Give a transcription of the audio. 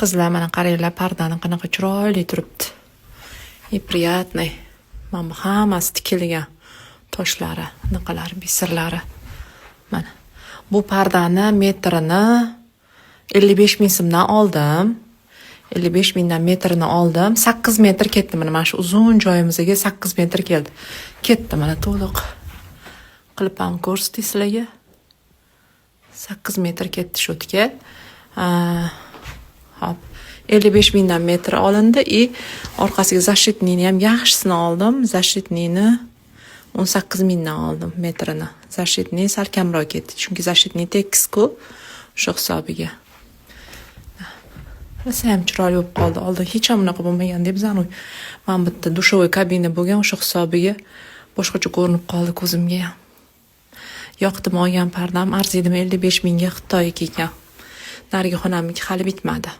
Qizlar, mana qaranglar, pardani qanaqa chiroyli turibdi и приятный. Mana bu hammasi tikilgan, toshlari, anaqalari, бисер lari. Mana bu pardani metrini 55 000 so'mdan oldim, 55 000 dan metrini oldim. 8 metr ketdi. Mana shu uzun joyimizga 8 metr keldi, ketdi. Mana, to'liq qilib ham ko'rsatay sizlarga. 8 metr ketdi shu yerga. Hop, 55 000 dan metr olindi и orqasiga защитный ni ham yaxshisini oldim. Защитный ni 18 000 dan oldim metrini. Защитный sal kamroq ketdi, chunki защитный tekisku, o'sha hisobiga. Rosa ham chiroyli bo'lib qoldi. Oldin hech ham unaqa bo'lmaganda bizani uy. Mana bitta душевой kabina bo'lgan, o'sha hisobiga boshqacha ko'rinib qoldi ko'zimga ham. Yoqdim olgan pardam. Arziydimi 55 000 ga? Xitoyniki ekan. Narigi xonamniki hali bitmadi.